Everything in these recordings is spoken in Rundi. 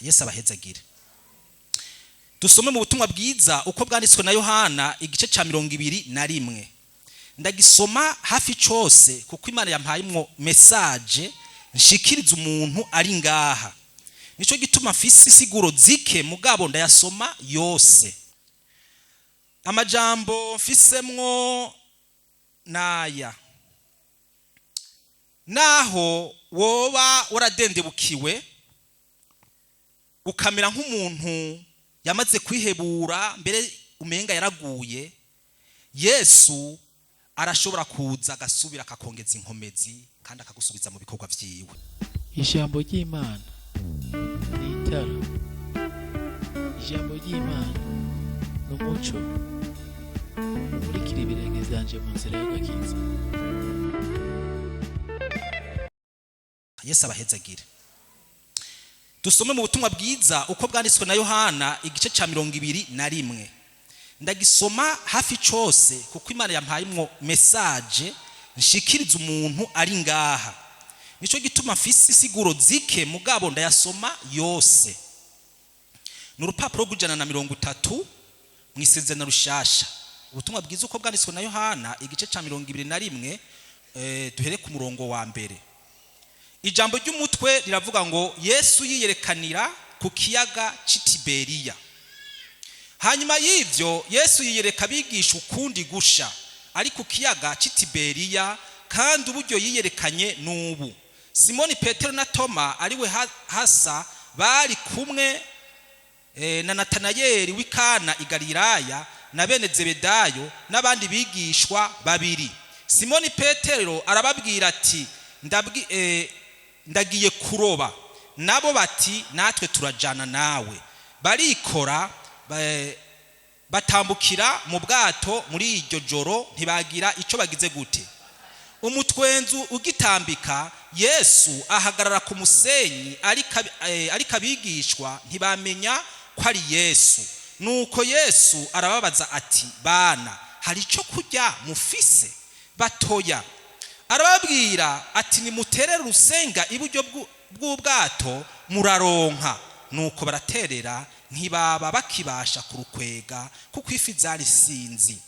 Yesu abahezagire. Dusome mu butumwa bwiza uko bwanditswe na Yohana, igice cya 21. Ndagisoma hafi cose kuko Imana yampayemwo message nshikiriza umuntu ari ngaha. Nico gituma mfise isiguro zike, mugabo ndayasoma yose. Amajambo mfisemwo naya: naho woba waradendebukiwe ukamera nk'umuntu yamaze kwihebura, mbere umenga yaraguye, Yesu arashobora kuza agasubira akakongeza inkomezi kandi akagusubiza mu bikorwa vyiwe. Ijambo ry'Imana ni itara. Ijambo ry'Imana ni umuco umurikira ibirenge vyanje mu nzira y'agakiza. Yesu abahezagire. Dusome mu butumwa bwiza uko bwanditswe na Yohana, igice cya 21. Ndagisoma hafi cose kuko Imana yampayemwo message nshikiriza umuntu ari ngaha. Nico gituma mfise isiguro zike, mugabo ndayasoma yose. Ni urupapuro rw'130 mu Isezerano Rushasha. Ubutumwa bwiza uko bwanditswe na Yohana, igice cya 21, duhere ku murongo wa mbere. Ijambo ry'umutwe riravuga ngo: Yesu yiyerekanira ku kiyaga cy'i Tiberiya. Hanyuma y'ibyo Yesu yiyereka abigisha ukundi gusha ari ku kiyaga cy'i Tiberiya, kandi uburyo yiyerekanye n'ubu. Simoni Petero na Toma ariwe Hasa bari kumwe na Natanayeli w'i Kana i Galilaya na bene Zebedayo n'abandi bigishwa babiri. Simoni Petero arababwira ati: "Ndagiye kuroba." Nabo bati: "Natwe turajana nawe." Barikora batambukira mu bwato muri iryo joro, ntibagira icyo bagize gute. Umutwenzu ugitambika, Yesu ahagarara ku musenyi, ariko abigishwa ntibamenya ko ari Yesu. Nuko Yesu arababaza ati: "Bana, hari icyo kurya mufise?" Batoya. Arababwira ati: "Nimuterere urusenga iburyo bw'ubwato, muraronka." Nuko baraterera, ntibaba bakibasha kurukwega kuko ifi zari sinzi.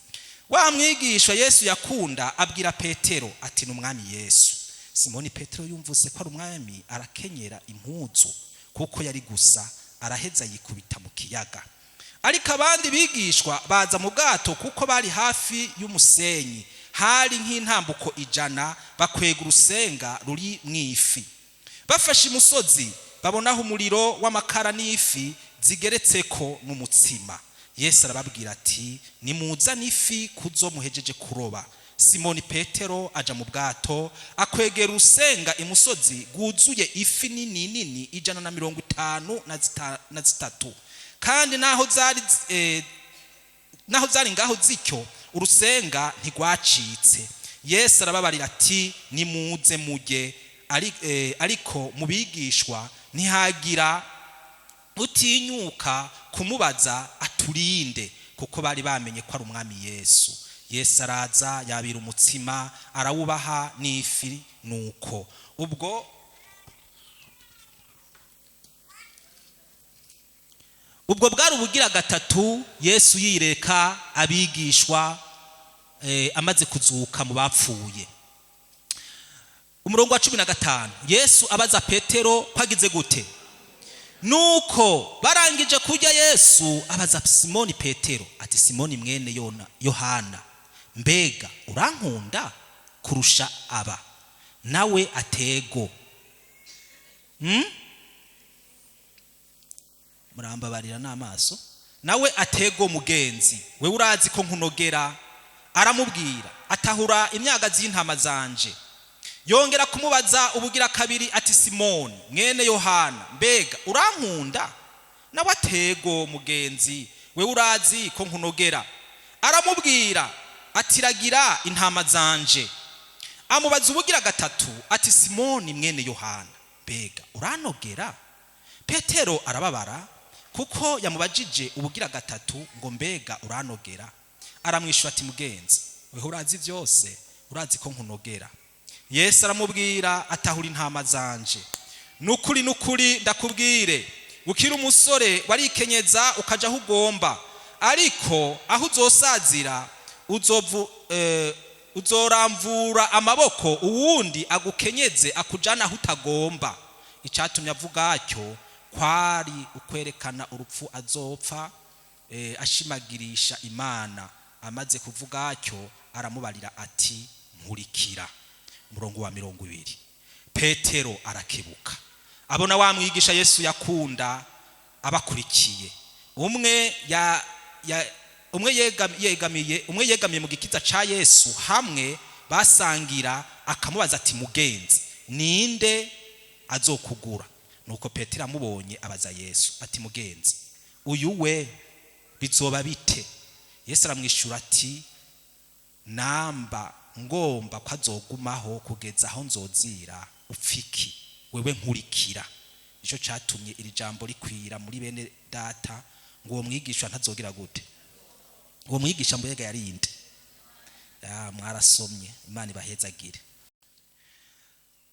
Wa mwigisha Yesu yakunda abwira Petero ati: "Ni Umwami Yesu." Simoni Petero yumvise ko ari Umwami, arakenyera impuzu kuko yari gusa, araheza yikubita mu kiyaga. Ariko abandi bigishwa baza mu bwato kuko bari hafi y'umusenyi, hari nk'intambuko 100, bakwega urusenga ruri mu ifi. Bafashe imusozi, babonaho umuriro w'amakara n'ifi zigeretseko n'umutsima. Yesu arababwira ati: "Nimuzane ifi kuzo muhejeje kuroba." Simoni Petero aja mu bwato, akwegera urusenga imusozi rwuzuye ifi nini nini 153, kandi naho zari ngaho zityo, urusenga ntigwacitse. Yesu arababarira ati: "Nimuze mujye." Ariko mu bigishwa ntihagira utinyuka kumubaza aturinde, kuko bari bamenye ko ari Umwami Yesu. Yesu araza, yabira umutsima, arawubaha, n'ifi nuko. Ubwo bwari ubugira gatatu Yesu yireka abigishwa amaze kuzuka mu bapfuye. Umurongo wa 15, Yesu abaza Petero ko agize gute. Nuko barangije kurya, Yesu abaza Simoni Petero ati: "Simoni mwene Yona, Yohana, mbega urankunda kurusha aba?" Nawe atego. Murambabarira n'amaso. Nawe atego: "Mugenzi, we urazi ko nkunogera." Aramubwira atahura imyagazi y'intama zanje. Yongera kumubaza ubugira kabiri ati: "Simoni mwene Yohana, mbega urankunda?" Nawe atego: "Mugenzi, we urazi ko nkunogera." Aramubwira atiragira intama zanje. Amubaza ubugira gatatu ati: "Simoni mwene Yohana, mbega uranogera?" Petero arababara kuko yamubajije ubugira gatatu ngo: "Mbega uranogera?" Aramwishyura ati: "Mugenzi, weho urazi byose, urazi ko nkunogera." Yesu aramubwira atahura intama zanje. Nukuri, nukuri, ndakubwire Ukiri umusore warikenyeza ukaja aho ugomba, ariko aho uzosazira uzoramvura amaboko, uwundi agukenyeze akujana aho utagomba. Icyatumye avuga atyo kwari ukwerekana urupfu azopfa, ashimagirisha Imana. Amaze kuvuga atyo aramubarira ati: "Nkurikira." Umurongo wa 20, Petero arakebuka, abona wa mwigisha Yesu yakunda abakurikiye, umwe ya, ya umwe yegamiye umwe yegamiye mu gikiza ca Yesu hamwe basangira, akamubaza ati: "Mugenzi, ninde azokugura?" Nuko Petero amubonye abaza Yesu ati: "Mugenzi, uyu we bizoba bite?" Yesu aramwishyura ati: "Namba ngomba ko azogumaho kugeza aho nzozira, upfiki wewe? Nkurikira." Nicyo cyatumye iri jambo rikwira muri bene data ngo uwo mwigisha ntazogira gute? Uwo mwigisha mbega yarinde? Mwarasomye, Imana ibahezagire.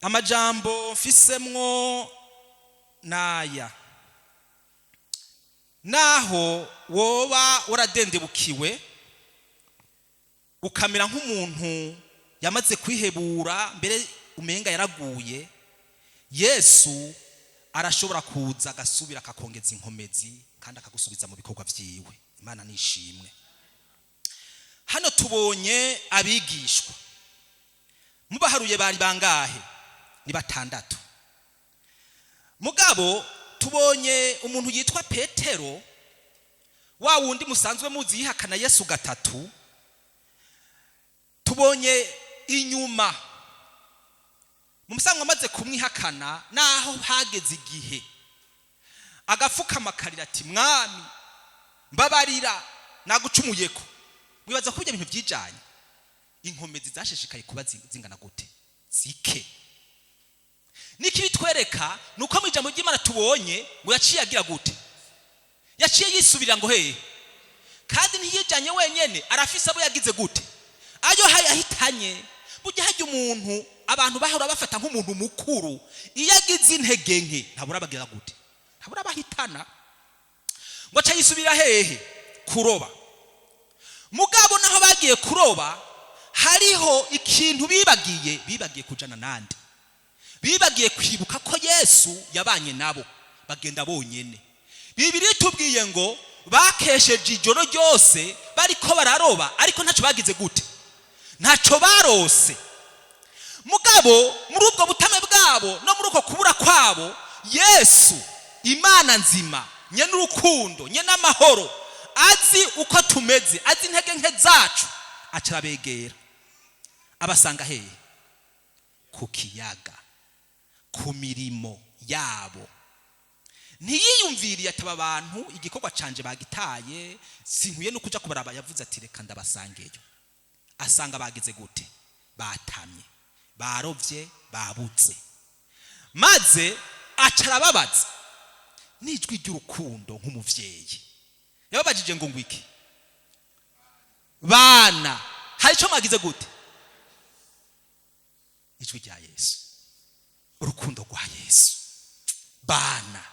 Amajambo mfisemwo naya: naho woba waradendebukiwe, ukamera nk'umuntu yamaze kwihebura, mbere umenga yaraguye, Yesu arashobora kuza agasubira akakongeza inkomezi kandi akagusubiza mu bikorwa vyiwe. Imana nishimwe. Hano tubonye abigishwa, mubaharuye bari bangahe? Ni batandatu. Mugabo tubonye umuntu yitwa Petero, wa wundi musanzwe muzi yihakana Yesu gatatu. Tubonye inyuma mu musango amaze kumwihakana, naho hageze igihe agapfukama akarira ati: "Mwami, mbabarira, nagucumuyeko." Mwibaza ko ibyo bintu byijanye? Inkomezi zashishikaye kuba zingana gute? Zike. N'ikibitwereka ni uko mu ijambo ry'Imana tubonye ngo yaciye agira gute? Yaciye yisubirira ngo hehe? Kandi ntiyijanye wenyene, arafise abo yagize gute? Ayo yahitanye. Burya hajya umuntu abantu bahora bafata nk'umuntu mukuru, iyo agize intege nke ntabura bagira gute? Ntabura bahitana. Ngo aca yisubira hehe? Kuroba. Mugabo naho bagiye kuroba, hariho ikintu bibagiye. Bibagiye kujana nande? Bibagiye kwibuka ko Yesu yabanye nabo, bagenda bonyene. Bibiri tubwiye ngo bakesheje ijoro ryose bariko bararoba, ariko ntacyo bagize gute? Ntacyo barose. Mugabo muri ubwo butame bwabo no muri uko kubura kwabo, Yesu Imana nzima, nye n'urukundo, nye n'amahoro, azi uko tumeze, azi intege nke zacu, aca arabegera, abasanga hehe? Ku kiyaga, ku mirimo yabo. Ntiyiyumviriye ataba abantu igikorwa canje bagitaye, sinkwiye no kuja kubaraba. Yavuze ati: "Reka ndabasangeyo." Asanga bagize gute? Batamye, barovye, babutse. Maze aca arababaza n'ijwi ry'urukundo nk'umuvyeyi. Yababajije ngo ngwiki: "Bana, hari icyo mwagize gute?" Ijwi rya Yesu, urukundo rwa Yesu: "Bana,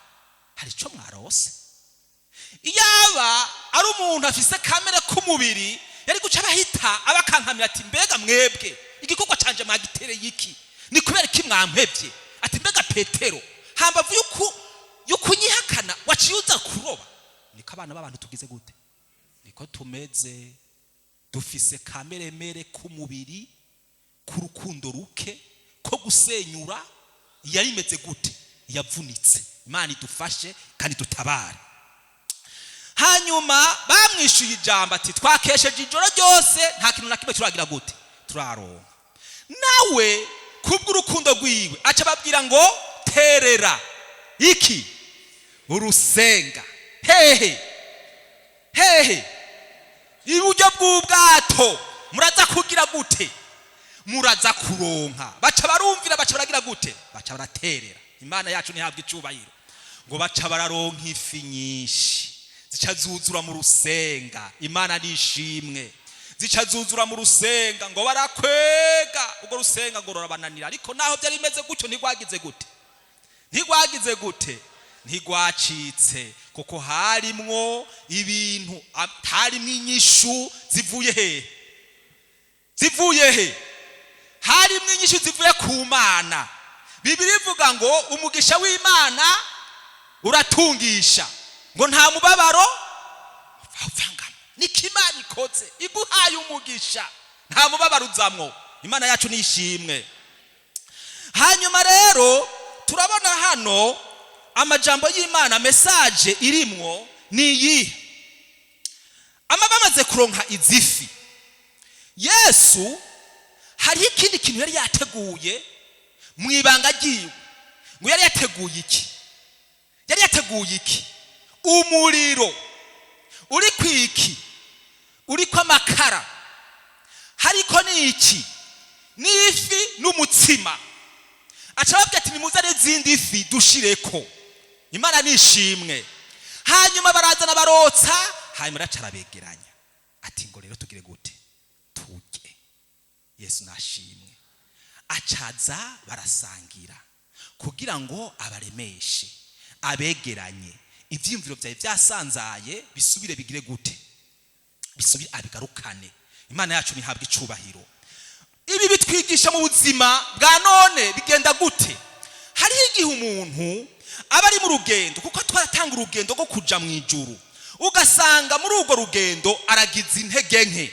hari icyo mwarose?" Iyaba ari umuntu afise kamere k'umubiri, yari guca abahita abakankamira ati: "Mbega mwebwe igikorwa canje mwagitereye iki? Ni kubera iki mwampevye?" Ati: "Mbega Petero, hambavu yukunyihakana waciye uza kuroba?" Niko abana b'abantu tugize gute? Niko tumeze. Dufise kameremere k'umubiri, k'urukundo ruke, ko gusenyura. Yari imeze gute? Yavunitse. Imana idufashe kandi dutabare. Hanyuma bamwishuye ijambo ati: "Twakesheje ijoro ryose, nta kintu na kimwe turagira gute? Turaronka." Nawe kubw'urukundo rwiwe aca ababwira ngo: "Terera iki? Urusenga." Hehe? Hehe? Iburyo bw'ubwato. Muraza kugira gute? Muraza kuronka. Baca barumvira, baca baragira gute? Baca baraterera. Imana yacu ntihabwa icubahiro. Ngo baca bararonka ifi nyinshi, zica zuzura mu rusenga. Imana nishimwe. Zica zuzura mu rusenga, ngo barakwega ubwo rusenga, ngo rurabananira. Ariko naho byari bimeze gutyo, ntigwagize gute? Ntigwagize gute? Ntigwacitse, kuko harimwo ibintu, harimwo inyishu zivuye hehe? Zivuye he? Harimwo inyishu zivuye ku Mana. Bibiliya ivuga ngo umugisha w'Imana uratungisha, ngo nta mubabaro uvangamo. Niko Imana ikoze, iguhaye umugisha nta mubabaro uzamwo. Imana yacu nishimwe. Hanyuma rero turabona hano amajambo y'Imana, message irimwo ni iyihe? Ama bamaze kuronka izifi, Yesu hariho ikindi kintu yari yateguye mu ibanga ryiwe. Ngo yari yateguye iki? Yari yateguye iki? Umuriro uri kwiki, uriko amakara, hariko n'iki? N'ifi n'umutsima. Aca ababwira ati: "Nimuzane izindi fi dushireko." Imana nishimwe. Hanyuma barazana, barotsa, hanyuma araca arabegeranya ati: "Ngo rero tugire gute? Turye." Yesu nashimwe. Acaza barasangira kugira ngo abaremeshe, abegeranye, ibyiyumviro byawe byasanzaye bisubire bigire gute? Bisubire abigarukane. Imana yacu ntihabwe icubahiro. Ibi bitwigisha mu buzima bwa none bigenda gute? Hariho igihe umuntu aba ari mu rugendo, kuko twaratanga urugendo rwo kuja mu ijuru, ugasanga muri urwo rugendo aragize intege nke,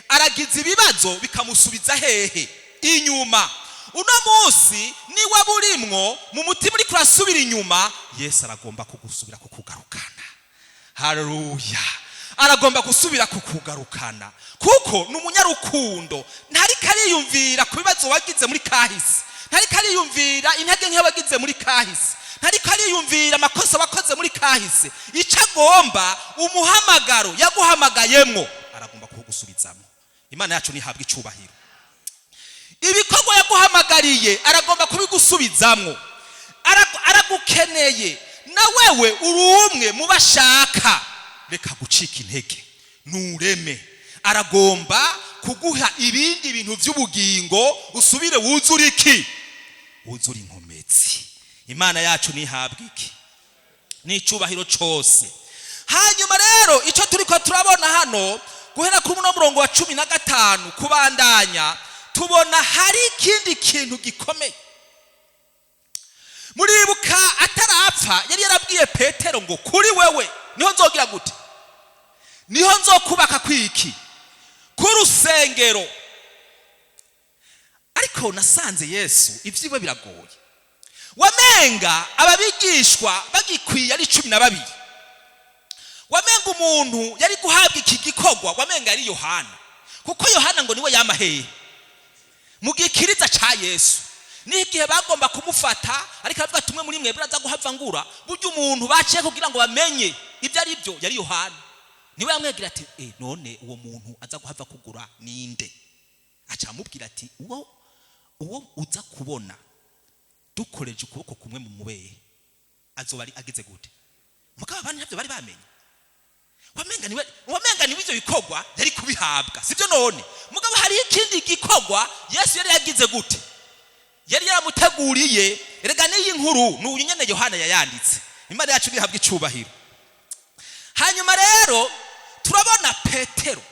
aragize ibibazo bikamusubiza hehe? Inyuma. Uno munsi niba burimwo mu mutima uriko urasubira inyuma, Yesu aragomba kugusubira kukugarukana. Haleluya! Aragomba gusubira kukugarukana kuko ni umunyarukundo. Ntariko ariyumvira ku bibazo wagize muri kahise, ntariko ariyumvira intege nke wagize muri kahise, ntariko ariyumvira amakosa wakoze muri kahise. Icyo agomba, umuhamagaro yaguhamagayemwo aragomba kuwugusubizamo. Imana yacu ntihabwe icubahiro. Ibikorwa yaguhamagariye aragomba kubigusubizamwo. Aragukeneye, na wewe uri umwe mu bashaka. Reka gucika intege, nureme. Aragomba kuguha ibindi bintu by'ubugingo, usubire wuzure iki? Wuzure inkomezi. Imana yacu ntihabwe iki? N'icubahiro cose. Hanyuma rero icyo turiko turabona hano, guhera kuri uno murongo wa 15 kubandanya, tubona hari ikindi kintu gikomeye. Muribuka atarapfa yari yarabwiye Petero ngo: "Kuri wewe niho nzogira gute? Niho nzokubaka kwiki? Ku rusengero." Ariko nasanze Yesu ibyiwe biragoye. Wamenga ababigishwa bagikwiye ari 12, wamenga umuntu yari guhabwa iki gikorwa wamenga ari Yohana, kuko Yohana ngo niwe yama hehe? Mu gikiriza ca Yesu. N'igihe bagomba kumufata, ariko aravuga ati: "Umwe muri mwebwe aza guhava ngura." Burya umuntu baciye kugira ngo bamenye ibyo ari byo yari Yohana. Niwe yamwegira ati: "None uwo muntu aza guhava kugura ninde?" Aca amubwira ati: Uwo uza kubona dukoreje ukuboko kumwe mu mubehe azoba ari agize gute?" Mugabo abandi ntabyo bari bamenye. Wamenga niwe ivyo bikorwa yari kubihabwa, sibyo none? Mugabo hari ikindi gikorwa Yesu yari yagize gute? Yari yaramuteguriye. Erega n'iyi nkuru ni uyu nyene Yohana yayanditse. Imana yacu ntihabwa icubahiro. Hanyuma rero turabona Petero,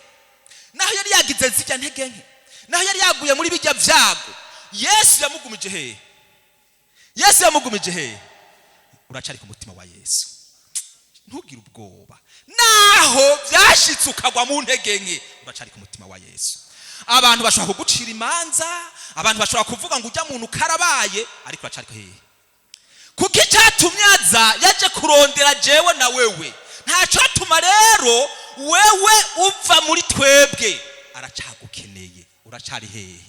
naho yari yagize zirya ntege nke, naho yari yaguye muri bijya byago, Yesu yamugumije hehe? Yesu yamugumije hehe? Uracari ku mutima wa Yesu, ntugire ubwoba. Naho byashitse ukagwa mu ntege nke, uracari ku mutima wa Yesu. Abantu bashobora kugucira imanza, abantu bashobora kuvuga ngo ujya muntu karabaye, ariko uracari hehe? Kuko icyatumye aza, yaje kurondera jewe na wewe. Ntacatuma rero wewe uva muri twebwe. Aracagukeneye. Uracari hehe?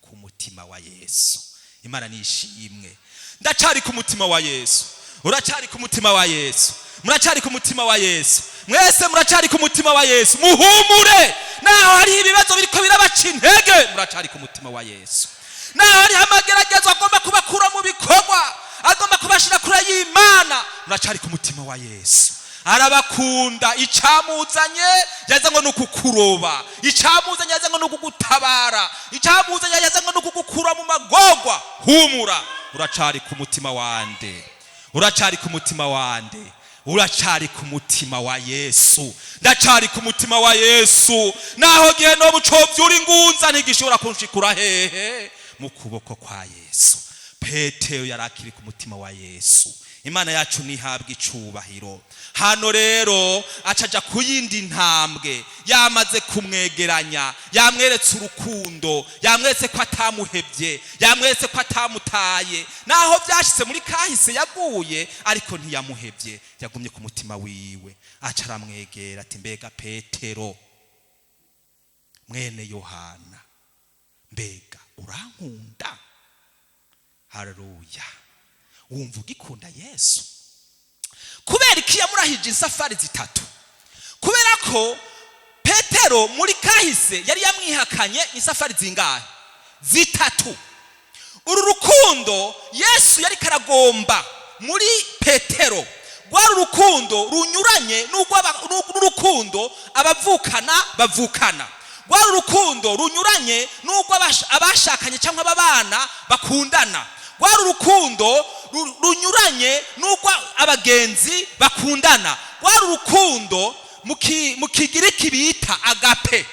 Ku mutima wa Yesu. Imana nishimwe. Ndacari ku mutima wa Yesu. Uracari ku mutima wa Yesu. Muracari ku mutima wa Yesu. Mwese muracari ku mutima wa Yesu. Muhumure, naho hariho ibibazo biriko birabaca intege, muracari ku mutima wa Yesu. Naho hariho amageragezo agomba kubakura mu bikorwa, agomba kubashira kure y'Imana, muracari ku mutima wa Yesu. Arabakunda. Icamuzanye yaza ngo ni ukukuroba, icamuzanye yaza ngo ni ukugutabara, icamuzanye yaza ngo ni ukugukura mu magorwa. Humura, uracari ku mutima wande? Uracari ku mutima wande? Uracari ku mutima wa Yesu. Ndacari ku mutima wa Yesu, naho gihe no bucovyura ingunza ntigishobora kunshikura hehe? Mu kuboko kwa Yesu. Petero yari akiri ku mutima wa Yesu. Imana yacu ntihabwa icubahiro. Hano rero acaja ku yindi ntambwe. Yamaze kumwegeranya, yamweretse urukundo, yamweretse ko atamuhebye, yamweretse ko atamutaye, naho byashyize muri kahise yaguye, ariko ntiyamuhebye, yagumye ku mutima wiwe. Aca aramwegera ati: "Mbega Petero mwene Yohana, mbega urankunda?" Haleluya! Wumva ugikunda Yesu? Kubera iki yamurahije isafari zitatu? Kubera ko Petero muri kahise yari yamwihakanye isafari zingahe? Zitatu. Uru rukundo Yesu yari karagomba muri Petero rwari urukundo runyuranye n'urukundo abavukana bavukana, rwari urukundo runyuranye n'urwo abashakanye cyangwa ababana bakundana, rwari urukundo runyuranye n'urwo abagenzi bakundana, rwari urukundo mu Kigiriki bita agape.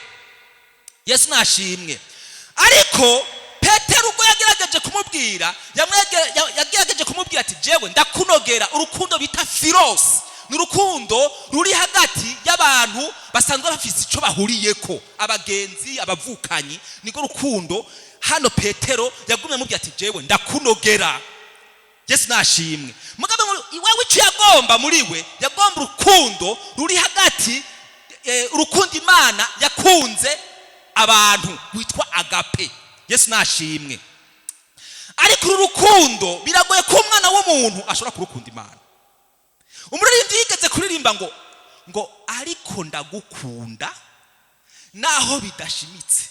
Yesu nashimwe. Ariko Petero ubwo yagerageje kumubwira, yagerageje kumubwira ati: "Jewe ndakunogera urukundo bita philos." Ni urukundo ruri hagati y'abantu basanzwe bafise icyo bahuriyeko, abagenzi, abavukanyi, niko rukundo. Hano Petero yagumye amubwira ati: "Jewe ndakunogera." Yesu nashimwe. Mugabo iwewe icyo yagomba muri we, yagomba urukundo ruri hagati, urukundo Imana yakunze abantu witwa agape. Yesu nashimwe. Ariko uru rukundo biragoye ko umwana w'umuntu ashobora kurukunda Imana. Umuririmbyi yigeze kuririmba ngo "Ariko ndagukunda naho bidashimitse."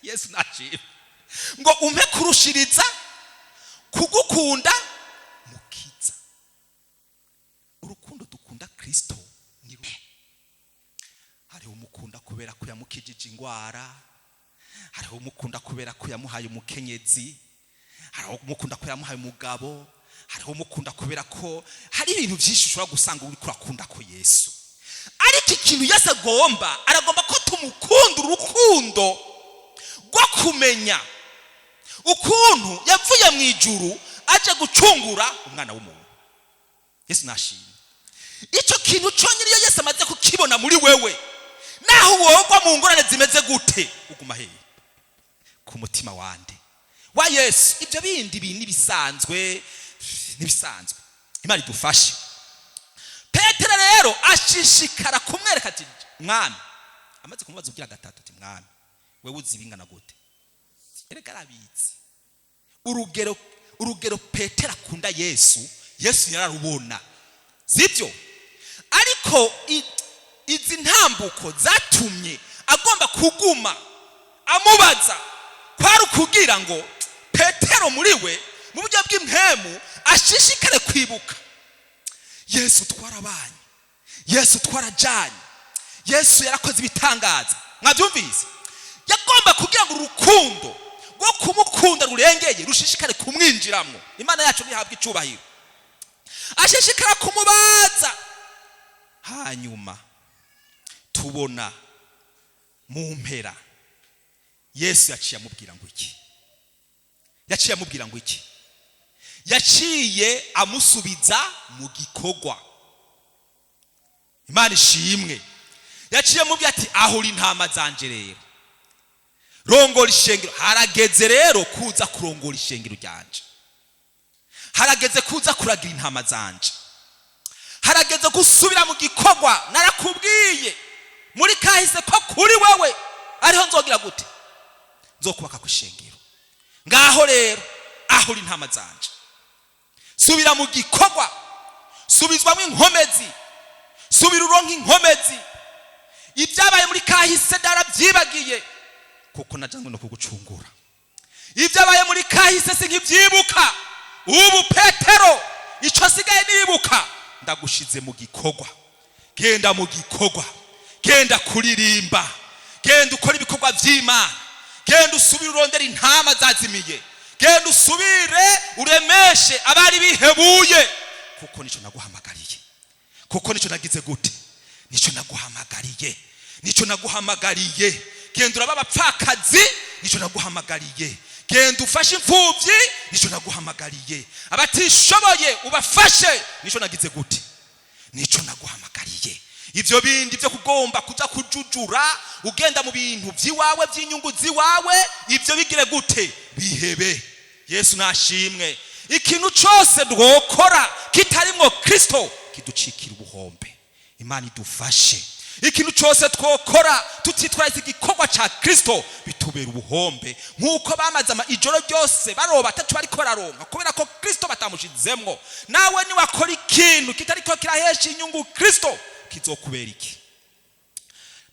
Yesu nashimwe. Ngo "Umpe kurushiriza kugukunda, Mukiza." Urukundo dukunda Kristo ni rumwe. Hariho umukunda kubera ko yamukijije ingwara, hariho umukunda kubera ko yamuhaye umukenyezi, hariho umukunda ko yamuhaye umugabo, hariho umukunda kubera ko hari ibintu byinshi ushobora gusanga uri kurakunda ko Yesu. Ariko ikintu Yesu agomba, aragomba ko tumukunda urukundo rwo kumenya ukuntu yavuye mu ijuru aje gucungura umwana w'umuntu. Yesu nashimye. Icyo kintu cyonyine, iyo Yesu amaze kukibona muri wewe, naho wogwa mu ngorane zimeze gute, uguma hehe? Ku mutima wande? Wa Yesu. Ibyo bindi bintu nibisanzwe, nibisanzwe. Imana idufashe. Petero rero ashishikara kumwereka ati: "Mwami," amaze kumubaza ugira gatatu ati: "Mwami, wewe uzi ibingana gute?" Erega arabizi. Urugero Petero akunda Yesu, Yesu yararubona, sibyo? Ariko izi ntambuko zatumye agomba kuguma amubaza kwari ukugira ngo Petero muri we, mu buryo bw'impemu, ashishikare kwibuka: Yesu twarabanye, Yesu twarajanye, Yesu yarakoze ibitangaza. Mwabyumvise? Yagomba kugira ngo urukundo rwo kumukunda rurengeye rushishikare kumwinjiramo. Imana yacu ntihabwe icubahiro. Ashishikara kumubaza. Hanyuma tubona mu mpera Yesu yaciye amubwira ngo iki? Yaciye amubwira ngo iki? Yaciye amusubiza mu gikorwa. Imana ishimwe. Yaciye amubwira ati: "Aho uri intama zanje rero, rongora ishengero. Harageze rero kuza kurongora ishengero ryanje, harageze kuza kuragira intama zanje, harageze gusubira mu gikorwa. Narakubwiye muri kahise ko kuri wewe ariho nzogira gute? Nzokubaka ku ishengero. Ngaho rero aho uri intama zanje, subira mu gikorwa, subizwamo inkomezi, subira uronka inkomezi. Ibyabaye muri kahise narabyibagiye, kuko najanywe no kugucungura. Ibyabaye muri kahise sinkibyibuka ubu. Petero, icyo asigaye nibuka, ndagushize mu gikorwa. Genda mu gikorwa, genda kuririmba, genda ukora ibikorwa by'Imana, genda usubire urondere intama zazimiye, genda usubire uremeshe abari bihebuye." Kuko nico naguhamagariye, kuko nico nagize gute? Nico naguhamagariye, nico naguhamagariye. Genda uraba abapfakazi, nico naguhamagariye. Genda ufashe imfubyi, nico naguhamagariye. Abatishoboye ubafashe, nico nagize gute? Nico naguhamagariye. Ibyo bindi byo kugomba kuja kujujura ugenda mu bintu by'iwawe, by'inyungu z'iwawe, ibyo bigire gute? Bihebe. Yesu nashimwe. Ikintu cyose twokora kitarimwo Kristo kiducikira ubuhombe. Imana idufashe. Ikintu cyose twokora tutitwariza igikorwa ca Kristo bitubera ubuhombe, nk'uko bamaze ijoro ryose baroba ataco bariko bararonka kubera ko Kristo batamushizemwo. Nawe niwakora ikintu kitariko kirahesha inyungu Kristo, kizokubera iki?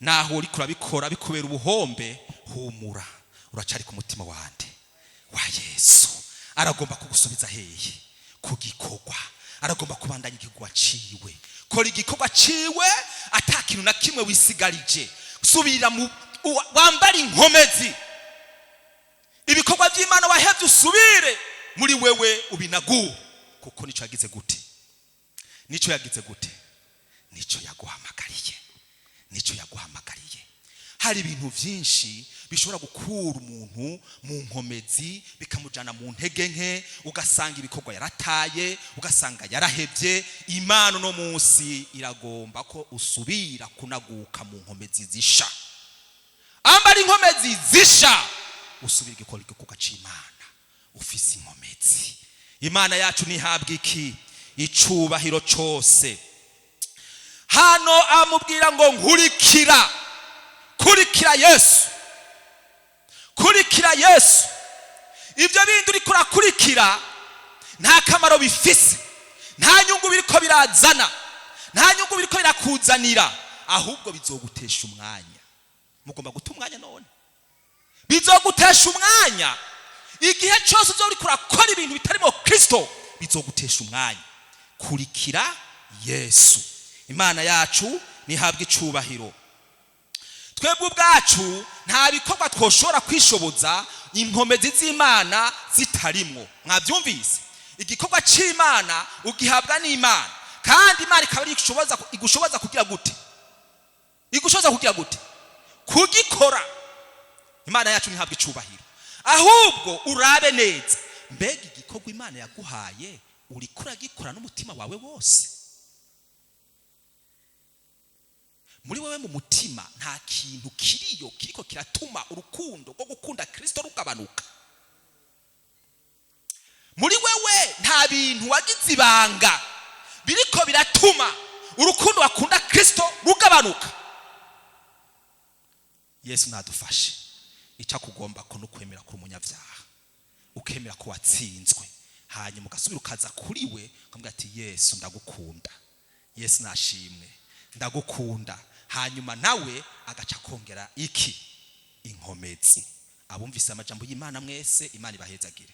Naho uriko urabikora bikubera ubuhombe, humura, uracari ku mutima wande? Wa Yesu. Aragomba kugusubiza hehe? Ku gikorwa. Aragomba kubandanya igikorwa ciwe. Kora igikorwa ciwe ata kintu na kimwe wisigarije. Subira mu wambare inkomezi. Ibikorwa by'Imana wahevye usubire muri wewe ubinaguwe, kuko nico yagize gute? Nico yagize gute? Nico yaguhamagariye, nico yaguhamagariye. Hari ibintu byinshi bishobora gukura umuntu mu nkomezi bikamujana mu ntege nke, ugasanga ibikorwa yarataye, ugasanga yarahebye. Imana uno munsi iragomba ko usubira kunaguka mu nkomezi zisha. Ambara inkomezi zisha, usubira igikora igikorwa c'Imana ufise inkomezi. Imana yacu ntihabwa iki? Icubahiro cose. Hano amubwira ngo nkurikira, kurikira Yesu, kurikira Yesu. Ibyo bindi uriko urakurikira nta kamaro bifise, nta nyungu biriko birazana, nta nyungu biriko birakuzanira, ahubwo bizogutesha umwanya. Mugomba guta umwanya none? Bizogutesha umwanya. Igihe cyose uzoba uriko urakora ibintu bitarimo Kristo, bizogutesha umwanya. Kurikira Yesu. Imana yacu nihabwe icubahiro. Twebwe ubwacu nta bikorwa twoshobora kwishoboza inkomezi z'Imana zitarimwo. Mwabyumvise? Igikorwa c'Imana ugihabwa n'Imana, kandi Imana ikaba ari igushoboza kugira gute? Igushoboza kugira gute? Kugikora. Imana yacu ntihabwe icubahiro. Ahubwo urabe neza, mbega igikorwa Imana yaguhaye uriko uragikora n'umutima wawe wose? Muri wewe mu mutima nta kintu kiriyo kiriko kiratuma urukundo rwo gukunda Kristo rugabanuka? Muri wewe nta bintu wagize ibanga biriko biratuma urukundo wakunda Kristo rugabanuka? Yesu nadufashe. Icyo akugomba ko no kwemera ko umunyabyaha, ukemera ko watsinzwe, hanyuma ugasubira ukaza kuri we ukamubwira ati Yesu ndagukunda, Yesu nashimwe, ndagukunda. Hanyuma nawe agaca kongera iki? Inkomezi. Abumvise amajambo y'Imana mwese, Imana ibahezagire.